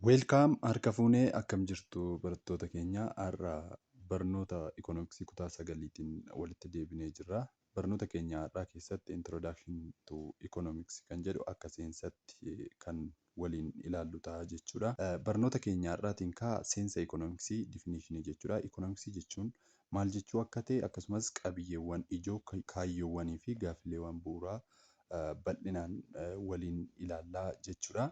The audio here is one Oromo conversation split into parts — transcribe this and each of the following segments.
Welcome, harka fuunee, akkam jirtu barattoota keenya? Har'a barnoota ikoonomiksii kutaa sagaliitiin walitti deebinee jirra. Barnoota keenya har'aa keessatti "Introduction to Economics" kan jedhu akka seensaatti kan waliin ilaallu ta'a jechuudha. Barnoota keenya har'aatiin kaa seensa ikoonomiksii, definition jechuudha. Ikoonomiksii jechuun maal jechuu akka ta'e, akkasumas qabiyyeewwan ijoo, kaayyoowwanii fi gaaffileewwan bu'uuraa bal'inaan waliin ilaallaa jechuudha.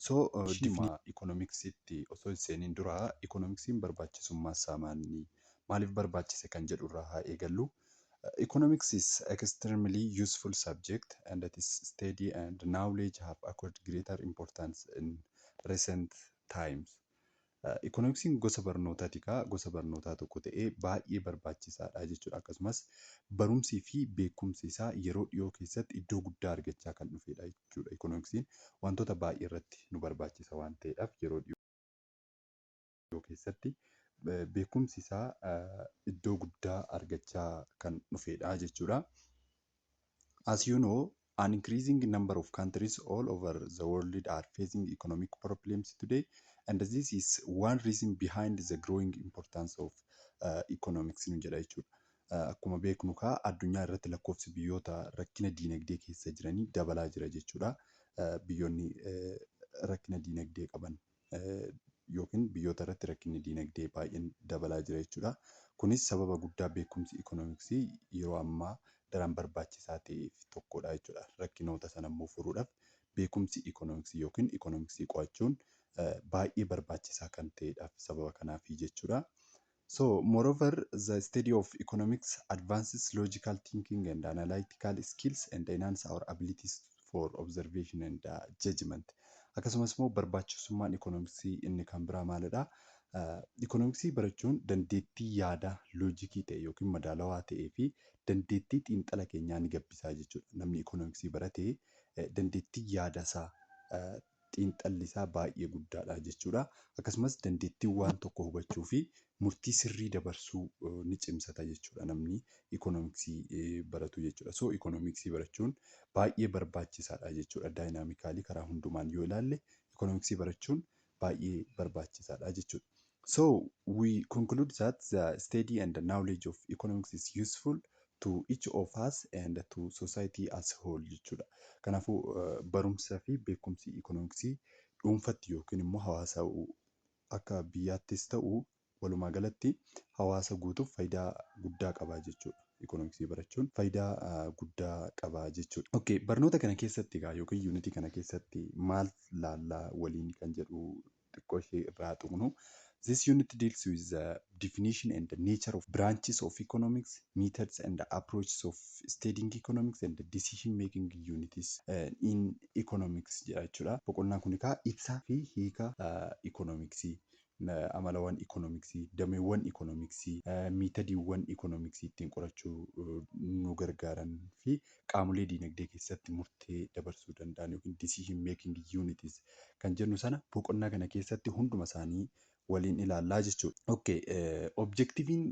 So dhimma ikoonomiksiitti osoo hin seeniin dura ikoonomiksiin barbaachisummaa isaa maali? Maaliif barbaachise kan jedhu irraa haa eegallu. Economics is extremely useful subject and its study and knowledge have acquired greater importance in recent times. Ikoonomiksiin gosa barnootaati kaa, gosa barnootaa tokko ta'ee baay'ee barbaachisaadha jechuudha. Akkasumas barumsii fi beekumsi isaa yeroo dhiyoo keessatti iddoo guddaa argachaa kan dhufedha jechuudha. Ikoonomiksiin wantoota baay'ee irratti nu barbaachisa waan ta'eedhaaf yeroo dhiyoo keessatti beekumsi isaa iddoo guddaa argachaa kan dhufedha jechuudha. As you know, an increasing number of countries all over the world are facing economic problems today, and this is one reason behind the growing importance of economics nu jedha jechuudha. Akkuma beeknu kaa, addunyaa irratti lakkoofsi biyyoota rakkina diinagdee keessa jiranii dabalaa jira jechuudha. Biyyoonni rakkina diinagdee qaban yookiin biyyoota irratti rakkinni diinagdee baay'een dabalaa jira jechuudha. Kunis sababa guddaa beekumsi ikoonomiksii yeroo ammaa daran barbaachisaa ta'eef tokkodha jechuudha. Rakkinoota sana immoo furuudhaaf beekumsi ikoonomiksii yookiin ikoonomiksii qo'achuun baay'ee barbaachisaa kan ta'edhaaf sababa kanaafi jechuudha. So, moreover, the study of economics advances logical thinking and analytical skills and enhance our abilities for observation and judgment. Akkasumas immoo barbaachisummaan ikoonomiksii inni kan biraa maalidhaa? Ikoonomiksii barachuun dandeettii yaadaa loojikii ta'e yookiin madaalawaa ta'ee fi dandeettii xiinxala keenyaa ni gabbisaa jechuudha. Namni ikoonomiksii barate dandeettii yaadasaa, xiinxalli isaa baay'ee guddaadha jechuudha. Akkasumas dandeettii waan tokko hubachuu fi murtii sirrii dabarsuu ni cimsata jechuudha namni ikoonomiksii baratu jechuudha. So ikoonomiksii barachuun baay'ee barbaachisaadha jechuudha. Dynamically karaa hundumaan yoo ilaalle ikoonomiksii barachuun baay'ee barbaachisaadha jechuudha. So we conclude that the study and the knowledge of economics is useful to each of us and to society as a whole jechuudha. Kanaafuu barumsa fi beekumsi ikoonomiksii dhuunfatti yookiin immoo hawaasa akka biyyaattis ta'u, walumaa galatti hawaasa guutuuf faayidaa guddaa qaba jechuudha. Ikoonomiksii barachuun faayidaa guddaa qaba jechuudha. Okay, barnoota kana keessatti egaa yookiin yuunitii kana keessatti maal laallaa waliin kan jedhu xiqqoo ishee irraa tuqnu. This unit deals with the definition and the nature of branches of economics, methods and the approaches of studying economics and the decision making units in economics jedha jechuudha. Boqonnaan kun egaa ibsaa fi hiika ikoonomiksii, amalawwan ikoonomiksii, dameewwan ikoonomiksii, methodiiwwan ikoonomiksii ittiin qorachuu nu gargaaran fi qaamolee diinagdee keessatti murtee dabarsuu danda'an yookiin decision making units kan jennu sana boqonnaa kana keessatti hunduma isaanii waliin ilaallaa jechuudha. Okay, objectiviin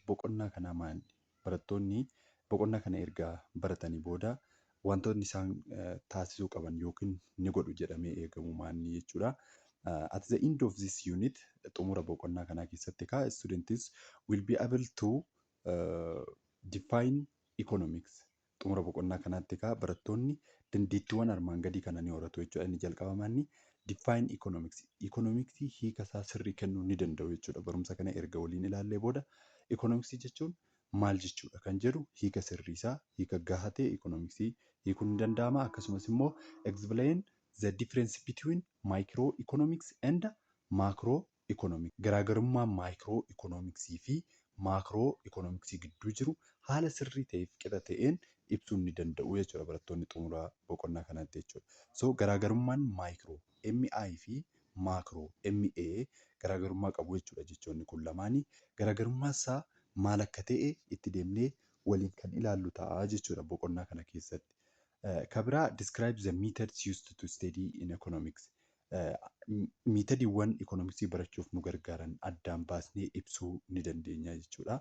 boqonnaa kanaa maali? Barattoonni boqonnaa kana erga baratanii booda wantoonni isaan taasisuu qaban yookiin ni godhu jedhamee eegamu maali jechuudha. At the end of this unit, xumura boqonnaa kanaa keessatti kaa, students will be able to define economics. Xumura boqonnaa kanaatti kaa barattoonni dandeettiiwwan armaan gadii kana ni horatu jechuudha. Inni jalqaba maanni? Define economics. Economicsii hiika isaa sirrii kennuu ni danda'u jechuudha. Barumsa kana erga waliin ilaallee booda economicsii jechuun maal jechuudha kan jedhu hiika sirrii isaa, hiika gahaa ta'e economicsii hiikuun ni danda'ama. Akkasumas immoo explain the difference between micro economics and macro economics. Garaagarummaa micro economicsii fi macro economicsii gidduu jiru haala sirrii ta'eef qixa ta'een ibsuu ni danda'u jechuudha barattoonni xumura boqonnaa kanaatti jechuudha. So garaagarummaan micro MI fi macro MA garaagarummaa qabu jechuudha jechoonni kun lamaanii. Garaagarummaan isaa maal akka ta'e itti deemnee waliin kan ilaallu ta'a jechuudha boqonnaa kana keessatti. Kan biraa, describe the methods used to study in economics. Methodiiwwan economicsii barachuuf nu gargaaran addaan baasnee ibsuu ni dandeenya jechuudha.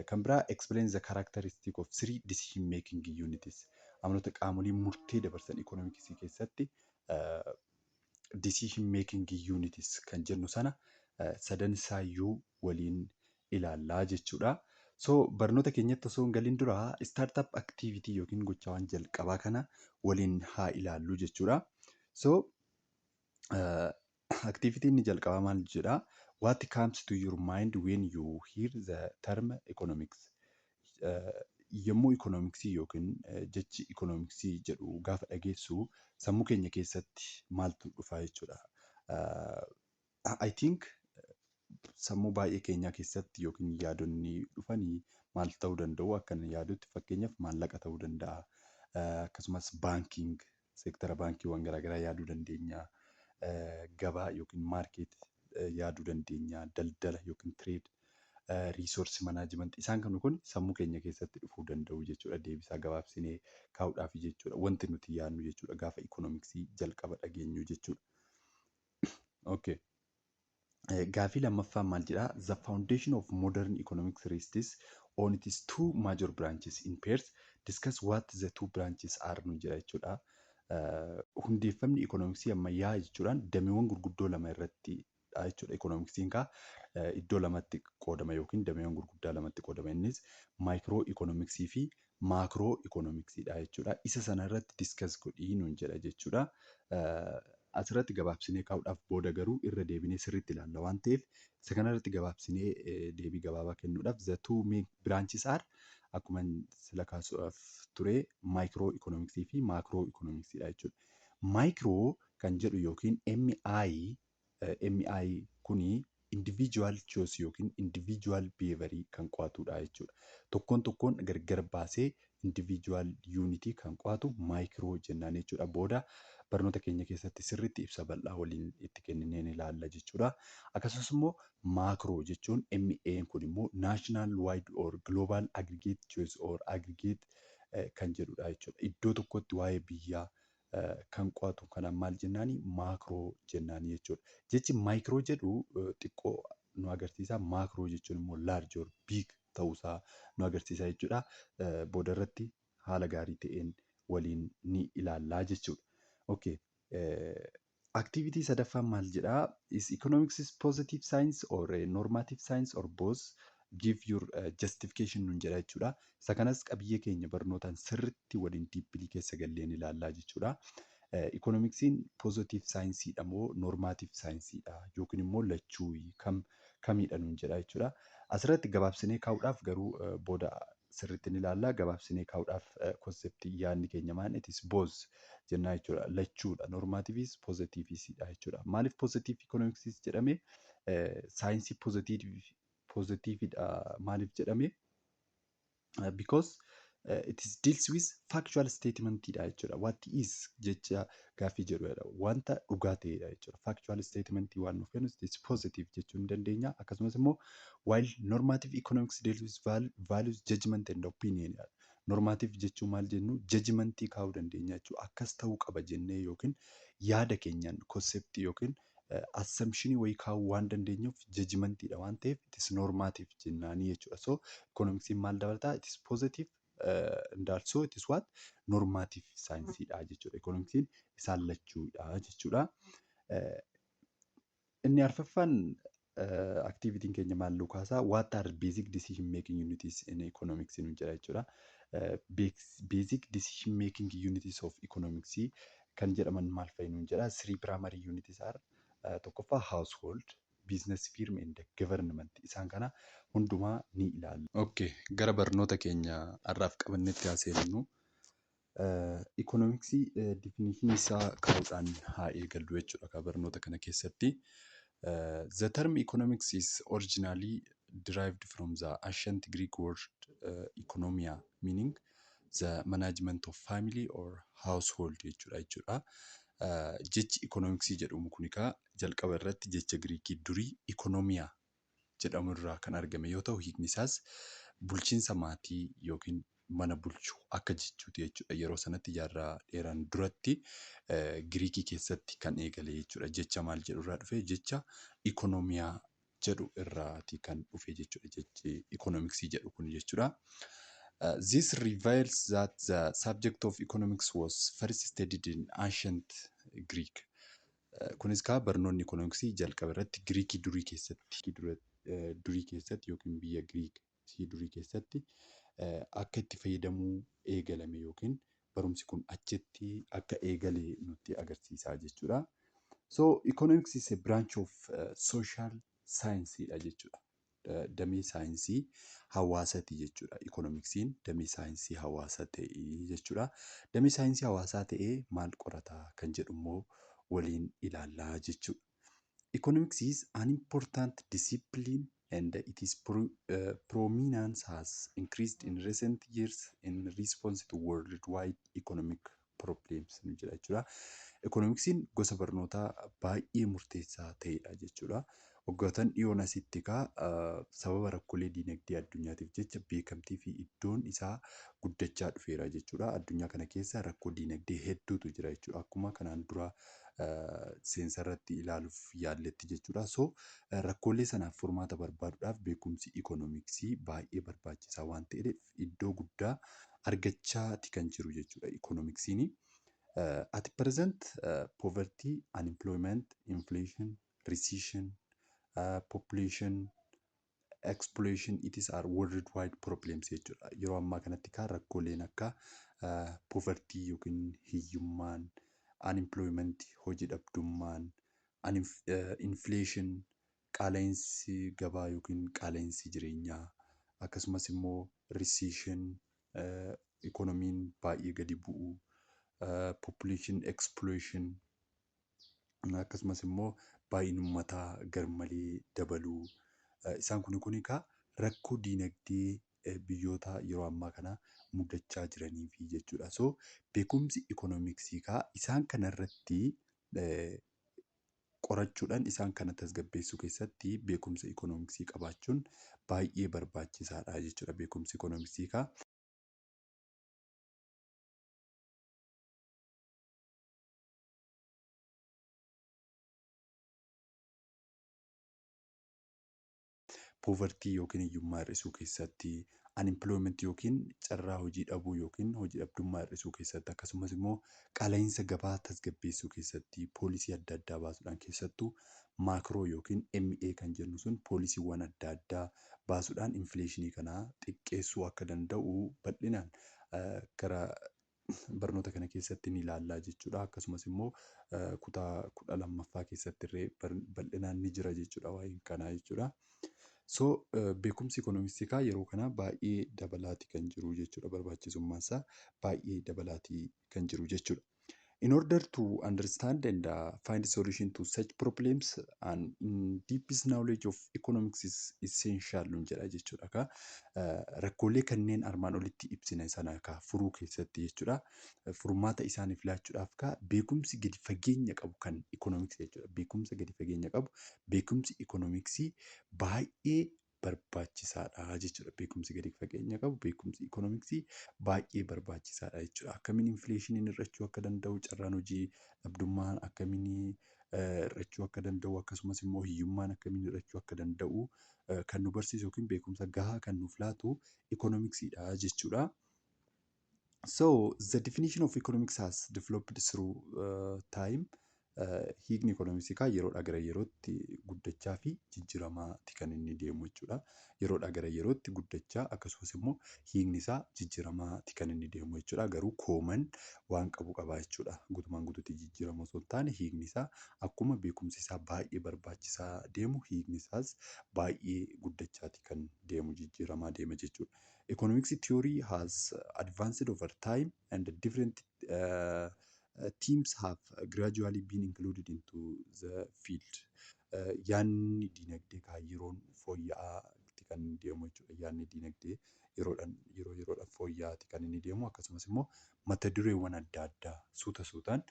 Kan biraa, explain the characteristic of three decision making units. Amaloota qaamolee murtee dabarsan economicsii keessatti Decision making units kan jennu sana sadan isaayyuu waliin ilaallaa jechuudha. So barnoota keenyatti osoo hin galin dura startup activity yookiin gochaawwan jalqabaa kana waliin haa ilaallu jechuudha. So activity inni jalqabaa maal jedhaa? "What comes to your mind when you hear the term economics?" Yommuu economicsii yookiin jechi economicsii jedhu gaafa dhageessu sammuu keenya keessatti maaltu dhufa jechuudha. I think sammuu baay'ee keenyaa keessatti yookiin yaadonni dhufanii maal ta'uu danda'u? Akka inni yaadutti, fakkeenyaaf, maallaqa ta'uu danda'a. Akkasumas banking, seektara baankiiwwan garaagaraa yaaduu dandeenya. Gabaa yookiin market yaaduu dandeenya. Daldala yookiin trade, resource management, isaan kun sammuu keenya keessatti dhufuu danda'u jechuudha. Deebisaa gabaabsinee kaa'uudhaaf jechuudha. Wanti nuti yaadnu jechuudha gaafa economicsii jalqaba dhageenyu jechuudha. Okay. Gaafii lammaffaan maal jedhaa? "The foundation of modern economics rests on its two major branches in pairs. Discuss what the two branches are" nu jedha jechuudha. Hundeeffamni economicsii ammayyaa jechuudhaan dameewwan gurguddoo lama irratti jechuudha. Economicsiin kaa iddoo lamatti qoodama yookiin dameewwan gurguddaa lamatti qoodama. Innis micro economicsii fi macro economicsiidha jechuudha. Isa sana irratti discuss godhii nuun jedha jechuudha. Asirratti gabaabsinee kaa'uudhaaf, booda garuu irra deebinee sirriitti ilaalla waan ta'eef, isa kanarratti gabaabsinee deebii gabaabaa kennuudhaaf, the two main branches are, akkuma sila kaasuudhaaf ture, micro economicsii fi macro economicsiidha jechuudha. Micro kan jedhu yookiin MI, MI kuni individual choice yookiin individual behavior kan qo'atudha jechuudha. Tokkoon tokkoon gargar baasee individual unit kan qo'atu micro jennaan jechuudha. Booda barnoota keenya keessatti sirriitti ibsa bal'aa waliin itti kenninee ni ilaalla jechuudha. Akkasumas immoo macro jechuun, MA kun immoo, national wide or global aggregate choice or aggregate kan jedhudha jechuudha. Iddoo tokkotti waa'ee biyyaa kan qo'atu kanaan maal jennaani? Macro jennaani jechuudha. Jechi micro jedhu xiqqoo nu agarsiisa. Macro jechuun immoo large or big ta'uusaa nu agarsiisa jechuudha. Booda irratti haala gaarii ta'een waliin ni ilaallaa jechuudha. Okay. Activity sadaffaan maal jedhaa? "Is economics is positive science or a normative science or both? Give your justification" nun jedha jechuudha. Isa kanas qabiyyee keenya barnootaan sirriitti waliin deeply keessa galleen ilaallaa jechuudha. Economicsiin positive saayinsiidha moo normative saayinsiidha yookiin immoo lachuu kam kamidha nun jedha jechuudha. Asirratti gabaabsinee kaa'uudhaaf garuu booda sirriitti ni ilaalla. Gabaabsinee kaa'uudhaaf conceptii yaadni keenya maal? It is both jennaa jechuudha. Lachuudha. Normativeis positiveidha jechuudha. Maaliif positive economics jedhame? Saayinsii positiveidha maaliif jedhame? Because it is deals with factual statement dha jechuudha. What is jecha gaaffii jedhudha. Wanta dhugaa ta'edha jechuudha. Factual statement waan nuuf kennu it is positive jechuu ni dandeenya. Akkasumas immoo while normative economics deals with values, judgment and opinion. Normative jechuun maal jennu? Judgmentii kaa'uu dandeenya jechuudha. Akkas ta'uu qaba jennee yookiin yaada keenyaan conceptii yookiin assumptionii wayii kaa'uu waan dandeenyuuf judgmentiidha waan ta'eef it is normative jennaanii jechuudha. So economicsiin maal dabalataa? It is positive and also it is what? Normative saayinsiidha jechuudha. Economicsiin isaan lachuudha jechuudha. Inni arfaffaan activityn keenya maal nu kaasaa? "What are basic decision making units in economics?" nu jedha jechuudha. Basic decision making units of economics kan jedhaman maal fa'i nuun jedha. Three primary units are, tokkoffaa household, business firm and government. Isaan kana hundumaa ni ilaalla. Okay, gara barnoota keenya har'aaf qabannetti haa seennu. Economicsii definitionii isaa kaa'uudhaan haa eegallu jechuudha kan barnoota kana keessatti. The term economics is originally derived from the ancient Greek word economia, meaning the management of family or household jechuudha. Jechi economicsii jedhamu kun egaa jalqaba irratti jecha Giriikii durii economia jedhamu irraa kan argame yoo ta'u, hiikni isaas bulchiinsa maatii yookiin mana bulchuu akka jechuuti jechuudha. Yeroo sanatti jaarraa dheeraan duratti Giriikii keessatti kan eegale jechuudha. Jecha maal jedhu irraa dhufe? Jecha economia jedhu irraati kan dhufe jechuudha. Jechi economicsii jedhu kun jechuudha. This reveals that the subject of economics was first studied in ancient Greek. Kunis kaa barnoonni ikoonomiksii jalqaba irratti Giriikii durii keessatti yookiin biyya Giriikii durii keessatti akka itti fayyadamuu eegalame yookiin barumsi kun achitti akka eegale nutti agarsiisa jechuudha. So economics is a branch of social science dha jechuudha. Damee saayinsii hawaasaati jechuudha. Economicsiin damee saayinsii hawaasaa ta'e jechuudha. Damee saayinsii hawaasaa ta'ee maal qorata kan jedhu immoo waliin ilaallaa jechuudha. Economics is an important discipline and its prominence has increased in recent years in response to worldwide economic problems nu jedha jechuudha. Economicsiin gosa barnootaa baay'ee murteessaa ta'edha jechuudha. Waggoottan dhiyoon asitti egaa sababa rakkoolee diinagdee addunyaatiif jecha beekamtii fi iddoon isaa guddachaa dhufeera jechuudha. Addunyaa kana keessa rakkoo diinagdee hedduutu jira jechuudha. Akkuma kanaan dura seensa irratti ilaaluuf yaalletti jechuudha. So rakkoolee sanaaf furmaata barbaaduudhaaf beekumsi ikoonomiksii baay'ee barbaachisaa waan ta'eef iddoo guddaa argachaati kan jiru jechuudha ikoonomiksiin. At present, poverty, unemployment, inflation, recession, population explosion, it is are worldwide problems jechuudha. Yeroo ammaa kanatti kan rakkooleen akka poverty yookiin hiyyummaan, unemployment hojii dhabdummaan, inflation qaala'insi gabaa yookiin qaala'insi jireenyaa, akkasumas immoo recession ikoonomiin baay'ee gadi bu'uu, population explosion akkasumas immoo baay'inni uummataa garmalee dabaluu, isaan kun egaa rakkoo diinagdee biyyoota yeroo ammaa kana mudachaa jiraniifi jechuudha. So beekumsi ikoonomiksii egaa isaan kanarratti qorachuudhaan isaan kana tasgabbeessuu keessatti beekumsa ikoonomiksii qabaachuun baay'ee barbaachisaadha jechuudha. Beekumsi ikoonomiksii egaa poverty yookiin hiyyummaa hir'isuu keessatti, unemployment yookiin carraa hojii dhabuu yookiin hojii dhabdummaa hir'isuu keessatti, akkasumas immoo qaala'insa gabaa tasgabbeessuu keessatti policy adda addaa baasuudhaan, keessattuu macro yookiin MA kan jennu sun policywwan adda addaa baasuudhaan inflationii kana xiqqeessuu akka danda'u bal'inaan gara barnoota kana keessatti ni ilaallaa jechuudha. Akkasumas immoo kutaa 12ffaa keessatti illee bal'inaan ni jira jechuudha waa'een kanaa jechuudha. So beekumsi ikoonomiksii yeroo kana baay'ee dabalaati kan jiru jechuudha. Barbaachisummaan isaa baay'ee dabalaatii kan jiru jechuudha. In order to understand and find solution to such problems, an in-depth knowledge of economics is essential nun jedha jechuudha. Ka rakkoolee kanneen armaan olitti ibsine sana ka furuu keessatti jechuudha. Furmaata isaaniif laachuudhaaf ka beekumsi gadi fageenya qabu kan economics jechuudha. Beekumsa gadi fageenya qabu, beekumsi economicsii baay'ee barbaachisaadha jechuudha. Beekumsi gadi fageenya qabu, beekumsi economicsii baay'ee barbaachisaadha jechuudha. Akkamiin inflationiin hir'achuu akka danda'u, carraan hojii dhabdummaan akkamiin hir'achuu akka danda'u, akkasumas immoo hiyyummaan akkamiin hir'achuu akka danda'u kan nu barsiisu yookiin beekumsa gahaa kan nuuf laatu economicsiidha jechuudha. So the definition of economics has developed through time. Hiikni ikoonomiksii kaa yeroodhaa gara yerootti guddachaa fi jijjiiramaati kan inni deemu jechuudha. Yeroodhaa gara yerootti guddachaa akkasumas immoo hiikni isaa jijjiiramaati kan inni deemu jechuudha. Garuu common waan qabu qaba jechuudha. Guutumaan guutuutti jijjiirama osoo hin taane, hiikni isaa akkuma beekumsi isaa baay'ee barbaachisaa deemu hiikni isaas baay'ee guddachaati kan deemu, jijjiiramaa deema jechuudha. Economics theory has advanced over time and different themes have gradually been included into the field. Yaadni dinagdee kaa yeroon fooyya'aa kan deemu jechuudha. Yaadni dinagdee yeroodhaan yeroo yeroodhaan fooyya'aati kan inni deemu, akkasumas immoo mata dureewwan adda addaa suuta suutaan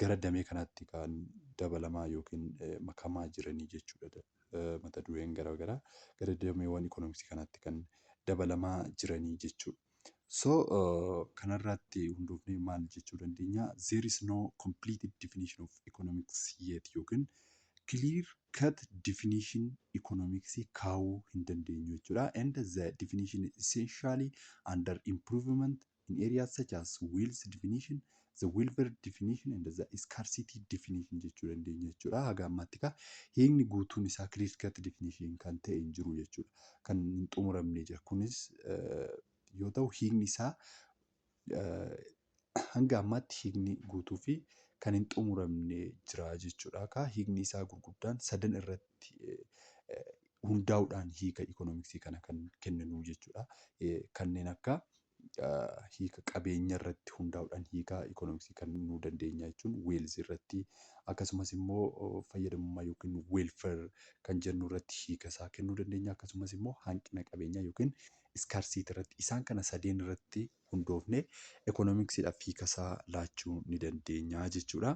gara damee kanaatti kan dabalamaa yookiin makamaa jiranii jechuudha. Mata dureen garaa garaa gara dameewwan ikoonomiksii kanaatti kan dabalamaa jiranii jechuudha. So kanarratti hundoofnee maal jechuu dandeenya? There is no complete definition of economics yet yookiin clear cut definition economics kaa'uu hin dandeenyu jechuudha. And the definition is essentially under improvement in areas such as wealth definition, The welfare definition and the scarcity definition jechuu dandeenya jechuudha. Haga ammaatti kaa hiikni guutuun isaa clear cut definition kan ta'e hin jiru jechuudha. Kan hin xumuramne jira. Kunis yoo ta'u, hiikni isaa hanga ammaatti hiikni guutuu fi kan hin xumuramne jira jechuudha. Kaa hiikni isaa gurguddaan sadan irratti hundaa'uudhaan hiika ikoonomiksii kana kan kenninu jechuudha. Kanneen akka hiika qabeenya irratti hundaa'uudhaan hiika ikoonomiksii kennuu dandeenya jechuun wealth irratti, akkasumas immoo fayyadamummaa yookiin welfare kan jennu irratti hiika isaa kennuu dandeenya, akkasumas immoo hanqina qabeenyaa yookiin scarcity irratti. Isaan kana sadeen irratti hundoofne ikoonomiksiidhaaf hiika isaa laachuu ni dandeenya jechuudha.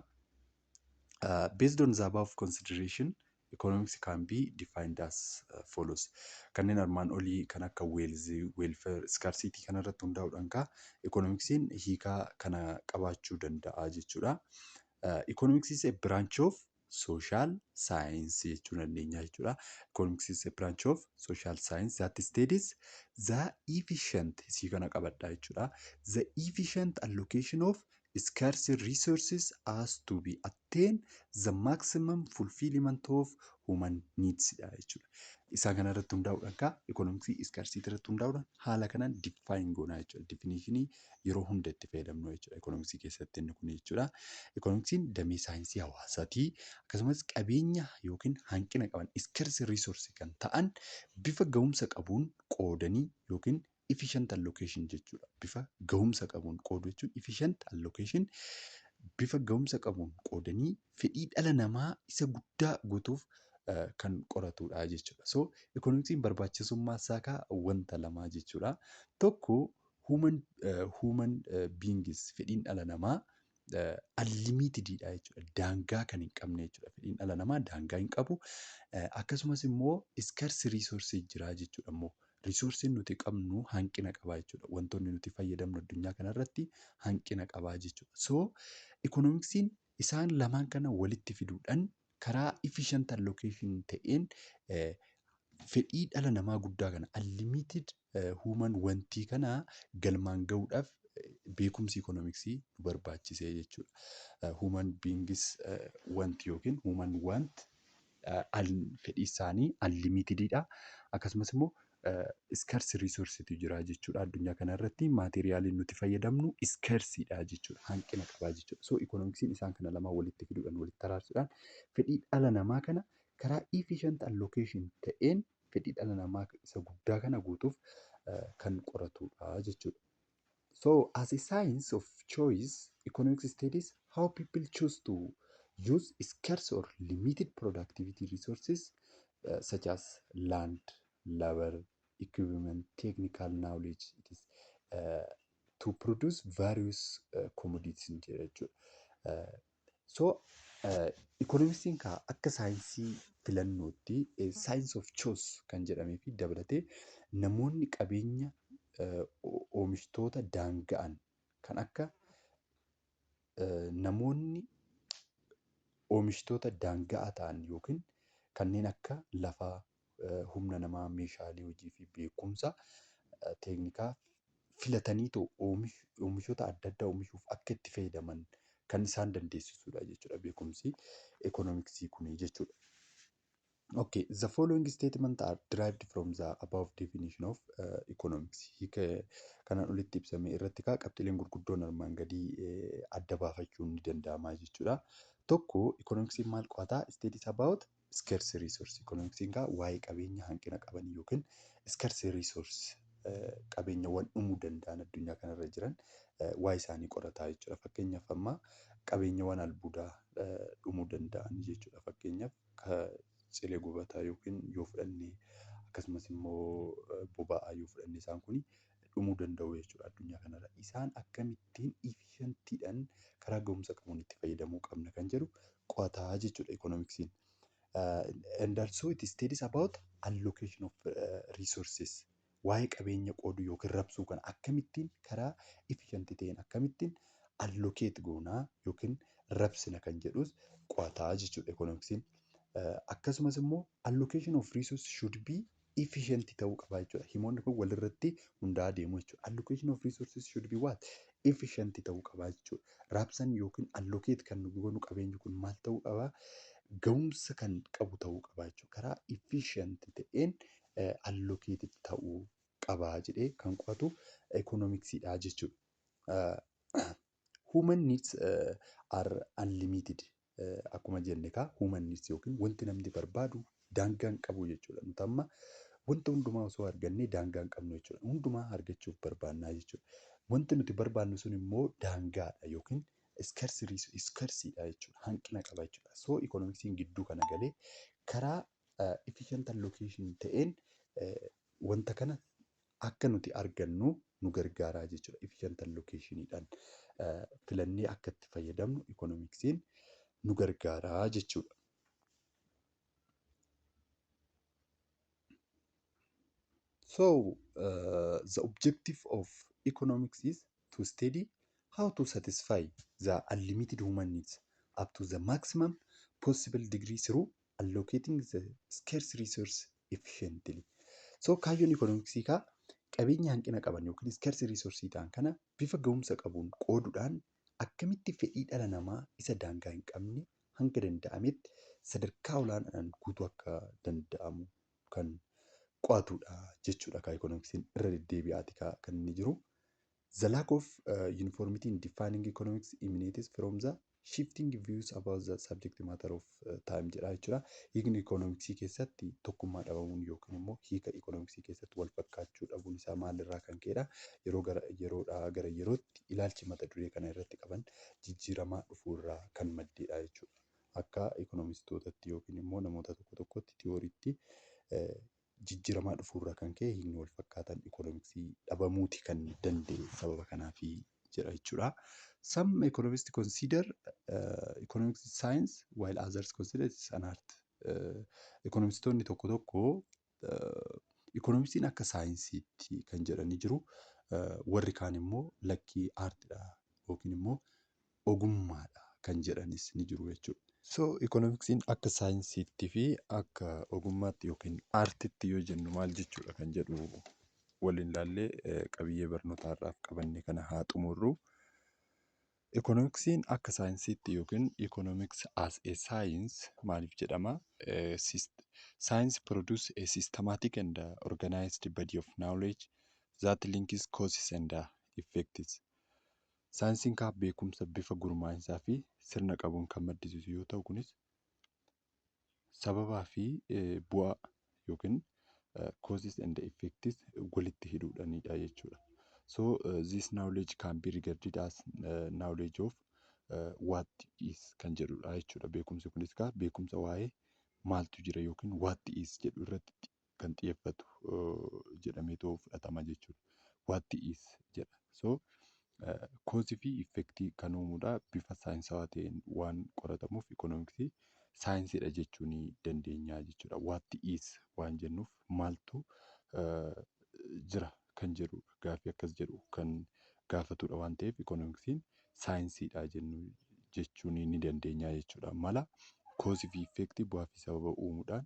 Based on the above consideration, economics can be defined as follows. Kanneen armaan olii kan akka wealth, welfare, scarcity kanarratti hundaa'uudhaan kaa economicsiin hiikaa kana qabaachuu danda'a jechuudha. Economics is a branch of social science jechuu dandeenya jechuudha. Economics is a branch of social science that studies the efficient, isii kana qabadhaa jechuudha. The efficient allocation of scarce resources as to be attain the maximum fulfillment of human needs dha jechuudha. Isaan kana irratti hundaa'uudhaan kaa economicsii scarcity irratti hundaa'uudhaan haala kanaan define goonaa jechuudha. Definitionii yeroo hunda itti fayyadamnu jechuudha economicsii keessatti inni kun jechuudha. Economicsiin damee saayinsii hawaasaatii, akkasumas qabeenya yookiin hanqina qaban, scarce resource kan ta'an, bifa ga'umsa qabuun qoodanii yookiin efficient allocation jechuudha. Bifa ga'umsa qabuun qooduu jechuun efficient allocation, bifa ga'umsa qabuun qoodanii fedhii dhala namaa isa guddaa guutuuf kan qoratudha jechuudha. So economicsiin barbaachisummaa isaa kaa wanta lamaa jechuudha. Tokko, human beings, fedhiin dhala namaa unlimitedidha jechuudha. Daangaa kan hin qabne jechuudha. Fedhiin dhala namaa daangaa hin qabu. Akkasumas immoo scarce resource jira jechuudha immoo. Resourceiin nuti qabnu hanqina qabaa jechuudha. Wantoonni nuti fayyadamnu addunyaa kanarratti hanqina qabaa jechuudha. So economicsiin isaan lamaan kana walitti fiduudhaan karaa efficient allocation ta'een fedhii dhala namaa guddaa kana, unlimited human wantii kana galmaan gahuudhaaf beekumsi economicsii nu barbaachisee jechuudha. Human beings want yookiin human want fedhii isaanii unlimitedidha. Akkasumas immoo scarce resourcetu jira jechuudha. Addunyaa kanarratti materialiin nuti fayyadamnu scarcedha jechuudha. Hanqina qabaa jechuudha. So economicsiin isaan kana lamaan walitti fiduudhaan, walitti araarsuudhaan, fedhii dhala namaa kana karaa efficient allocation ta'een fedhii dhala namaa isa guddaa kana guutuuf kan qoratudha jechuudha. So as a science of choice, economics studies how people choose to use scarce or limited productivity resources such as land, labor, equipment, technical knowledge it is to produce various commodities jedha jechuudha. So economicsiin kaa akka saayinsii filannootti, science of choice kan jedhamee fi dabalatee, namoonni qabeenya oomishtoota daanga'an kan akka namoonni oomishtoota daanga'aa ta'an yookiin kanneen akka lafaa, humna namaa, meeshaalee hojii fi beekumsa teeknikaa filataniitoo oomishoota adda addaa oomishuuf akka itti fayyadaman kan isaan dandeessisudha jechuudha beekumsi economicsii kuni jechuudha. Okay, the following statement are derived from the above definition of economics. Hiika kanaan olitti ibsame irratti kaa qabxiileen gurguddoon armaan gadii adda baafachuun ni danda'ama jechuudha. Tokko, economicsiin maal qo'ataa? Studies about scarce resource. Economicsiin kaa waa'ee qabeenya hanqina qaban yookiin scarce resource, qabeenyawwan dhumuu danda'an addunyaa kanarra jiran waa'ee isaanii qorataa jechuudha. Fakkeenyaaf amma qabeenyawwan albuudaa dhumuu danda'an jechuudha. Fakkeenyaaf cilee gubataa yookiin yoo fudhanne, akkasumas immoo boba'aa yoo fudhanne, isaan kun dhumuu danda'u jechuudha addunyaa kanarra. Isaan akkamittiin efficientiidhaan karaa ga'umsa qabuun itti fayyadamuu qabna kan jedhu qo'ataa jechuudha economicsiin. And also it studies about allocation of resources. Waa'ee qabeenya qooduu yookiin rabsuu kana akkamittiin karaa efficient ta'een akkamittiin allocate goonaa yookiin rabsina kan jedhus qo'ataa jechuudha economicsiin. Akkasumas immoo allocation of resources should be efficient ta'uu qaba jechuudha. Himoonni kun walirratti hundaa'aa deemu jechuudha. Allocation of resources should be what? Efficient ta'uu qaba jechuudha. Raabsan yookiin allocate kan nu goonu qabeenyi kun maal ta'uu qabaa? Ga'umsa kan qabu ta'uu qaba jechuudha. Karaa efficient ta'een allocated ta'uu qabaa jedhee kan qo'atu economicsiidha jechuudha. Human needs are unlimited. Akkuma jenne kaa, human needs yookiin wanti namni barbaadu daangaa hin qabu jechuudha. Nuti amma wanta hundumaa osoo argannee daangaa hin qabnu jechuudha. Hundumaa argachuuf barbaannaa jechuudha. Wanti nuti barbaannu sun immoo daangaadha yookiin scarceiidha jechuudha. Hanqina qaba jechuudha. So economicsiin gidduu kana galee karaa efficient allocation ta'een wanta kana akka nuti argannu nu gargaaraa jechuudha. Efficient allocationiidhaan filannee akka itti fayyadamnu economicsiin nu gargaaraa jechuudha. So the objective of economics is to study how to satisfy the unlimited human needs up to the maximum possible degree through allocating the scarce resource efficiently. So kaayyoon economicsii kaa qabeenya hanqina qaban yookiin scarce resource ta'an kana bifa ga'umsa qabuun qooduudhaan akkamitti fedhii dhala namaa isa daangaa hin qabne hanga danda'ametti sadarkaa olaanaadhaan guutuu akka danda'amu kan qo'atudha jechuudha kaa economicsiin irra deddeebi'aati kan inni jiru. The lack of uniformity in defining economics emanates from the shifting views about the subject matter of time jedha jechuudha. Hiikni economicsii keessatti tokkummaa dhabamuun yookiin immoo hiika economicsii keessatti wal fakkaachuu dhabuun isaa maalirraa kan ka'edha? Yeroo gara yeroodhaa gara yerootti ilaalchi mata duree kana irratti qaban jijjiiramaa dhufuurraa kan maddedha jechuudha. Akka economistootatti yookiin immoo namoota tokko tokkotti theoryitti jijjiiramaa dhufuurraa kan ka'e hiikni wal fakkaataan economicsii dhabamuuti kan danda'e sababa kanaafi jedha jechuudha. Some economists consider economics science while others consider it an art. Economistoonni tokko tokko economicsiin akka saayinsiitti kan jedhanii jiru. Warri kaan immoo lakkii, aartidha yookiin immoo ogummaadha kan jedhanis ni jiru jechuudha. So economicsiin akka saayinsiitti fi akka ogummaatti yookiin aartitti yoo jennu maal jechuudha kan jedhu waliin ilaallee qabiyyee barnootaa har'aaf qabanne kana haa xumurru. Economicsiin akka saayinsiitti yookiin economics as a science maaliif jedhama? Science produce a systematic and organized body of knowledge that links causes and effects. Saayinsiin kaa beekumsa bifa gurmaa'insaa fi sirna qabuun kan maddisiisu yoo ta'u, kunis sababaa fi bu'aa yookiin causes and effects walitti hidhuudhaanidha jechuudha. So this knowledge can be regarded as knowledge of what is kan jedhudha jechuudha. Beekumsi kunis kaa beekumsa waa'ee maaltu jira yookiin what is jedhu irratti kan xiyyeeffatu jedhameetoo fudhatama jechuudha. What is jedha. So causeii fi effectii kan uumudha. Bifa saayinsawaa ta'een waan qoratamuuf economicsii saayinsiidha jechuu ni dandeenya jechuudha. What is waan jennuuf maaltu jira kan jedhu, gaaffii akkas jedhu kan gaafatudha waan ta'eef economicsiin saayinsiidha jennu jechuu ni dandeenya jechuudha. Mala causeii fi effectii, bu'aa fi sababa uumuudhaan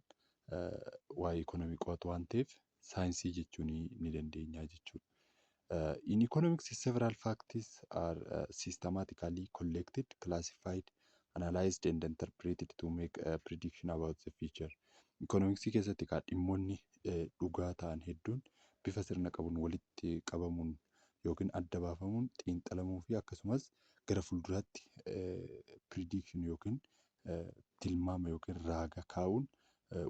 waa'ee economy qo'atu waan ta'eef saayinsii jechuu ni dandeenya jechuudha. In economics, several facts are systematically collected, classified, analyzed and interpreted to make a prediction about the future. Economicsii keessatti kaa dhimmoonni dhugaa ta'an hedduun bifa sirna qabuun walitti qabamuun yookiin adda baafamuun xiinxalamuu fi akkasumas gara fuulduraatti prediction yookiin tilmaama yookiin raaga kaa'uun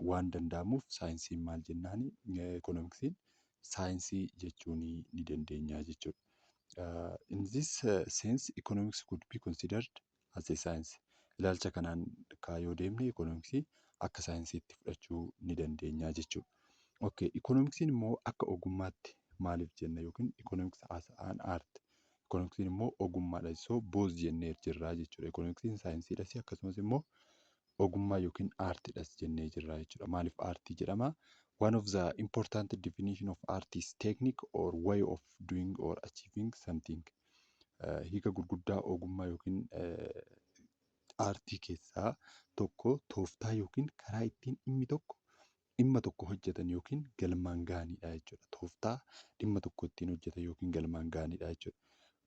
waan danda'amuuf saayinsiin maal jennaani, economicsiin saayinsii jechuu ni dandeenya jechuudha. In this sense, economics could be considered as a science. Ilaalcha kanaan yoo deemne economicsii akka saayinsiitti fudhachuu ni dandeenya jechuudha. Okay, economicsiin immoo akka ogummaatti maaliif jenna yookiin economics as an art? Economicsiin immoo ogummaadha. So both jennee jirra jechuudha. Economicsiin saayinsiidhas, akkasumas immoo ogummaa yookiin aartiidhas jennee jirra jechuudha. Maaliif aartii jedhama? One of the important definition of art is technique or way of doing or achieving something. Hiika gurguddaa ogummaa yookiin aartii keessaa tokko tooftaa yookiin karaa ittiin dhimmi tokko dhimma tokko hojjetan yookiin galmaan gahanidha jechuudha. Tooftaa dhimma tokko ittiin hojjetan yookiin galmaan gahanidha jechuudha.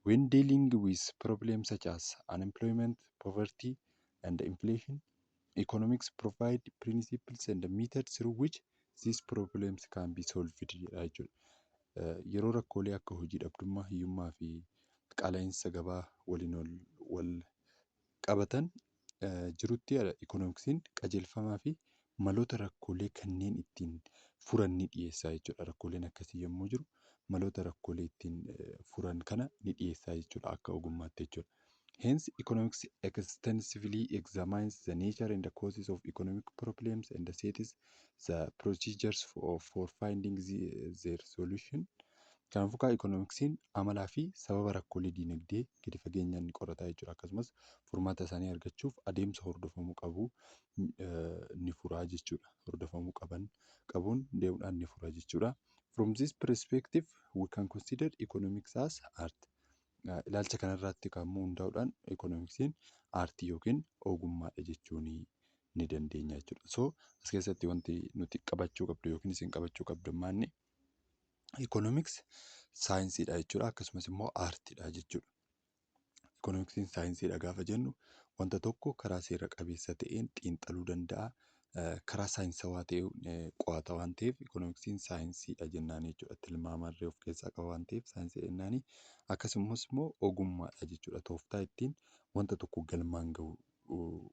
When dealing with problems such as unemployment, poverty, and inflation, economics provide principles and methods through which these problems can be solved jedha jechuudha. Yeroo rakkoolee akka hojii dhabdummaa, hiyyummaa fi qaala'insa gabaa waliin wal qabatan jirutti ikoonomiksiin qajeelfamaa fi maloota rakkoolee kanneen ittiin furan ni dhiyeessa jechuudha. Rakkooleen akkasii yommuu jiru, maloota rakkoolee ittiin furan kana ni dhiyeessa jechuudha, akka ogummaatti jechuudha. Hence, economics extensively examines the nature and the causes of economic problems and sets the procedures for finding their solution. Kanaafuu kaa ikoonomiksiin amalaa fi sababa rakkoolee diinagdee gadi fageenyaan ni qorata jechuudha. Akkasumas furmaata isaanii argachuuf adeemsa hordofamuu qabu ni furaa jechuudha. Hordofamuu qaban qabuun deemuudhaan ni fura jechuudha. From this perspective, we can consider economics as art. Ilaalcha kanarratti kamuu hundaa'uudhaan ikoonomiksiin aartii yookiin ogummaadha jechuu ni dandeenya jechuudha. So as keessatti wanti nuti qabachuu qabdu yookiin isin qabachuu qabdu maanni? Economics saayinsiidha jechuudha. Akkasumas immoo aartiidha jechuudha. Ikoonomiksiin saayinsiidha gaafa jennu, wanta tokko karaa seera qabeessa ta'een xiinxaluu danda'a. Karaa saayinsawaa ta'een qo'ata waan ta'eef, ikoonomiksiin saayinsiidha jennaan jechuudha. Tilmaamallee of keessaa qaba waan ta'eef saayinsii jennaani. Akkasumas immoo ogummaadha jechuudha. Tooftaa ittiin wanta tokko galmaan gahuu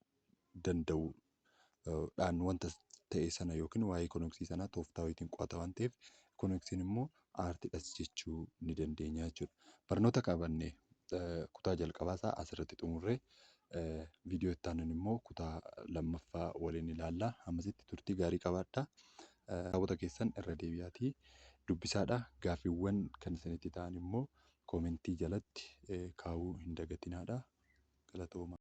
danda'uudhaan wanta ta'e sana yookiin waa'ee ikoonomiksii sanaa tooftaa wayiitiin qo'ata waan ta'eef, ikoonomiksiin immoo aartiidhas jechuu ni dandeenya jechuudha. Barnoota qabanne kutaa jalqabaasaa asirratti xumurree, viidiyoo itti aanuun immoo kutaa lammaffaa waliin ilaalla. Hammasitti turtii gaarii qabaadhaa. Kitaabota keessan irra deebi'aatii dubbisaadhaa. Gaaffiiwwan kan isinitti ta'an immoo koomentii jalatti kaa'uu hin dagatinaadhaa. Galatooma.